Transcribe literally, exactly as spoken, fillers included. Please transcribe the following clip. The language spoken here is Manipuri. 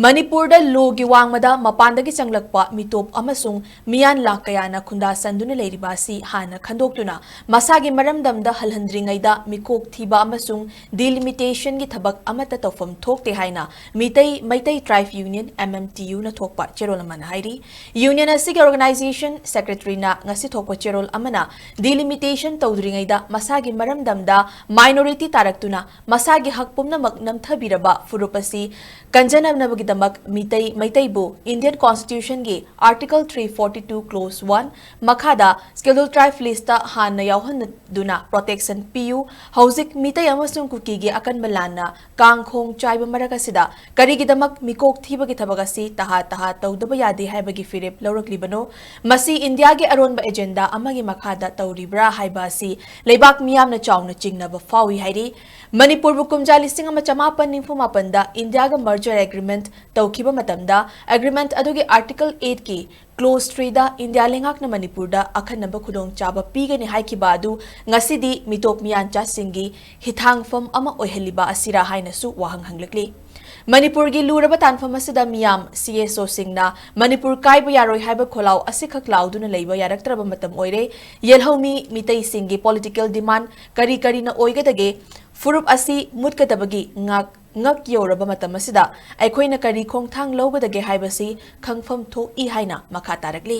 ꯃꯅꯤꯄꯨꯔꯗ ꯂꯣꯒꯤ ꯋꯥꯡꯃꯗ ꯃꯄꯥꯟꯗꯒꯤ ꯆꯪꯂꯛꯄ ꯃꯤꯇꯣꯞ ꯑꯃꯁꯨꯡ ꯃꯤꯌꯥꯟ ꯂꯥꯛ ꯀꯌꯥꯅ ꯈꯨꯟꯗꯥꯁꯟꯗꯨꯅ ꯂꯩꯔꯤꯕ ꯑꯁꯤ ꯍꯥꯟꯅ ꯈꯟꯗꯣꯛꯇꯨꯅ ꯃꯁꯥꯒꯤ ꯃꯔꯝꯗꯝꯗ ꯍꯜꯍꯟꯗ꯭ꯔꯤꯉꯩꯗ ꯃꯤꯀꯣꯛ ꯊꯤꯕ ꯑꯃꯁꯨꯡ ꯗꯤꯂꯤꯃꯤꯇꯦꯁꯟꯒꯤ ꯊꯕꯛ ꯑꯃꯠꯇ ꯇꯧꯐꯝ ꯊꯣꯛꯇꯦ ꯍꯥꯏꯅ ꯃꯤꯇꯩ, ꯃꯩꯇꯩ ꯇ꯭ꯔꯥꯏꯕ union, M M T U ꯅ ꯊꯣꯛꯄ ꯆꯦꯔꯣꯜ ꯑꯃꯅ ꯍꯥꯏꯔꯤ꯫ ꯌꯨꯅꯤꯌꯟ ꯑꯁꯤꯒꯤ ꯑꯣꯔꯒꯅꯥꯏꯖꯦꯁꯟ ꯁꯦꯀ꯭ꯔꯦꯇꯔꯤꯅ ꯉꯁꯤ ꯊꯣꯛꯄ ꯆꯦꯔꯣꯜ ꯑꯃꯅ ꯗꯤꯂꯤꯃꯤꯇꯦꯁꯟ ꯇꯧꯗ꯭ꯔꯤꯉꯩꯗ ꯃꯁꯥꯒꯤ ꯃꯔꯝꯗꯝꯗ ꯃꯥꯏꯅꯣꯔꯤꯇꯤ ꯇꯥꯔꯛꯇꯨꯅ ꯃꯁꯥꯒꯤ ꯍꯛ ꯄꯨꯝꯅꯃꯛ ꯅꯝꯊꯕꯤꯔꯕ ꯐꯨꯔꯨꯞ ꯑꯁꯤ ꯀꯟꯖꯅꯕꯒꯤꯗꯃꯛ ꯃꯤꯇꯩ, ꯃꯩꯇꯩꯕꯨ ꯏꯟꯗꯤꯌꯟ ꯀꯣꯟꯁꯇꯤꯇ꯭ꯌꯨꯁꯟꯒꯤ article three forty two clause one ꯃꯈꯥꯗ ꯁ꯭ꯀꯦꯗ꯭ꯌꯨꯜ ꯇ꯭ꯔꯥꯏꯕ ꯂꯤꯁꯇ ꯍꯥꯟꯅ ꯌꯥꯎꯍꯟꯗꯨꯅ ꯄ꯭ꯔꯣꯇꯦꯛꯁꯟ ꯄꯤꯌꯨ꯫ ꯍꯧꯖꯤꯛ ꯃꯤꯇꯩ ꯑꯃꯁꯨꯡ ꯀꯨꯀꯤꯒꯤ ꯑꯀꯟꯕ ꯂꯥꯟꯅ ꯀꯥꯡꯈꯣꯡ ꯆꯥꯏꯕ ꯃꯔꯛ ꯑꯁꯤꯗ ꯀꯔꯤꯒꯤꯗꯃꯛ ꯃꯤꯀꯣꯛ ꯊꯤꯕꯒꯤ ꯊꯕꯛ ꯑꯁꯤ ꯇꯍꯥ ꯇꯍꯥ ꯇꯧꯗꯕ ꯌꯥꯗꯦ ꯍꯥꯏꯕꯒꯤ ꯐꯤꯔꯦꯞ ꯂꯧꯔꯛꯂꯤꯕꯅꯣ? ꯃꯁꯤ ꯏꯟꯗꯤꯌꯥꯒꯤ ꯑꯔꯣꯟꯕ ꯑꯦꯖꯦꯟꯗꯥ ꯑꯃꯒꯤ ꯃꯈꯥꯗ ꯇꯧꯔꯤꯕ꯭ꯔꯥ ꯍꯥꯏꯕ ꯑꯁꯤ ꯂꯩꯕꯥꯛ ꯃꯤꯌꯥꯝꯅ ꯆꯥꯎꯅ ꯆꯤꯡꯅꯕ ꯐꯥꯎꯏ ꯍꯥꯏꯔꯤ꯫ ꯃꯅꯤꯄꯨꯔꯕꯨ ꯀꯨꯝꯖꯥ ꯂꯤꯁꯤꯡ ꯑꯃ ꯆꯃꯥꯄꯟ ꯅꯤꯐꯨ ꯃꯥꯄꯟꯗ ꯏꯟꯗꯤꯌꯥꯒ ꯃꯔꯖꯔ ꯑꯦꯒ꯭ꯔꯤꯃꯦꯟꯠ ꯇꯧꯈꯤꯕ ꯃꯇꯝꯗ ꯑꯦꯒ꯭ꯔꯤꯃꯦꯟꯠ ꯑꯗꯨꯒꯤ ꯑꯥꯔꯇꯤꯀꯜ eight ꯀꯤ ꯀ꯭ꯂꯣꯖ three ꯗ ꯏꯟꯗꯤꯌꯥ ꯂꯩꯉꯥꯛꯅ ꯃꯅꯤꯄꯨꯔꯗ ꯑꯈꯟꯅꯕ ꯈꯨꯗꯣꯡꯆꯥꯕ ꯄꯤꯒꯅꯤ ꯍꯥꯏꯈꯤꯕ ꯑꯗꯨ ꯉꯁꯤꯗꯤ ꯃꯤꯇꯣꯞ ꯃꯤꯌꯥꯟꯆꯥꯁꯤꯡꯒꯤ ꯍꯤꯊꯥꯡꯐꯝ ꯑꯃ ꯑꯣꯏꯍꯜꯂꯤꯕ ꯑꯁꯤꯔꯥ ꯍꯥꯏꯅꯁꯨ ꯋꯥꯍꯪ ꯍꯪꯂꯛꯂꯤ꯫ ꯃꯅꯤꯄꯨꯔꯒꯤ ꯂꯨꯔꯕ ꯇꯥꯟꯐꯝ ꯑꯁꯤꯗ ꯃꯤꯌꯥꯝ, C S O ꯁꯤꯡꯅ ꯃꯅꯤꯄꯨꯔ ꯀꯥꯏꯕ ꯌꯥꯔꯣꯏ ꯍꯥꯏꯕ ꯈꯣꯜꯂꯥꯎ ꯑꯁꯤꯈꯛ ꯂꯥꯎꯗꯨꯅ ꯂꯩꯕ ꯌꯥꯔꯛꯇ꯭ꯔꯕ ꯃꯇꯝ ꯑꯣꯏꯔꯦ꯫ ꯌꯦꯜꯍꯧꯃꯤ ꯃꯤꯇꯩꯁꯤꯡꯒꯤ ꯄꯣꯂꯤꯇꯤꯀꯦꯜ ꯗꯤꯃꯥꯟ ꯀꯔꯤ ꯀꯔꯤꯅ ꯑꯣꯏꯒꯗꯒꯦ? ꯐꯨꯔꯨꯞ ꯑꯁꯤ ꯃꯨꯠꯀꯗꯕꯒꯤ ꯉꯥꯛ ꯉꯛ ꯌꯧꯔꯕ ꯃꯇꯝ ꯑꯁꯤꯗ ꯑꯩꯈꯣꯏꯅ ꯀꯔꯤ ꯈꯣꯡꯊꯥꯡ ꯂꯧꯒꯗꯒꯦ ꯍꯥꯏꯕꯁꯤ ꯈꯪꯐꯝ ꯊꯣꯛꯏ ꯍꯥꯏꯅ ꯃꯈꯥ ꯇꯥꯔꯛꯂꯤ꯫